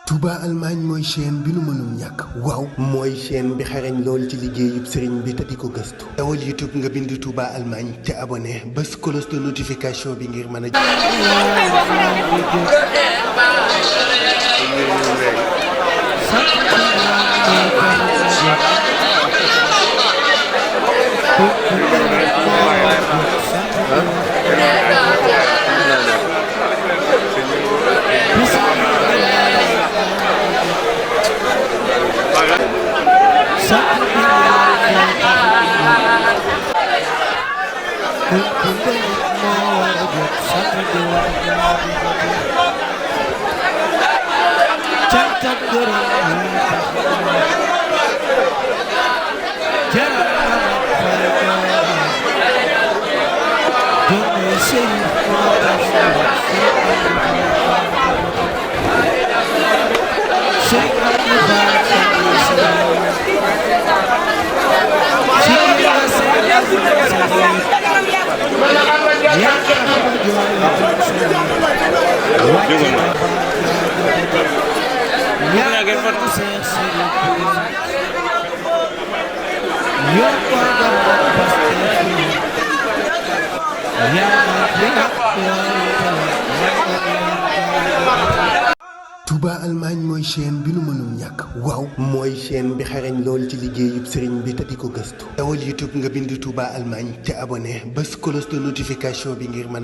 Touba Allemagne mooy chaîne bi nu mënul ñàkk waaw mooy chaîne bi xarañ lool ci liggéeyub sëriñ bi te di ko gëstu dawal YouTube nga bind Touba Allemagne te abonné bés cloche de notification bi ngir mën a Touba Allemagne mooy chaîne bi nu mënul ñàkk waaw mooy chaîne bi xarañ lool ci liggéeyub sëriñ bi te di ko gëstu dawal YouTube nga bind Touba Allemagne te abonné bés cloche de notification bi ngir mën a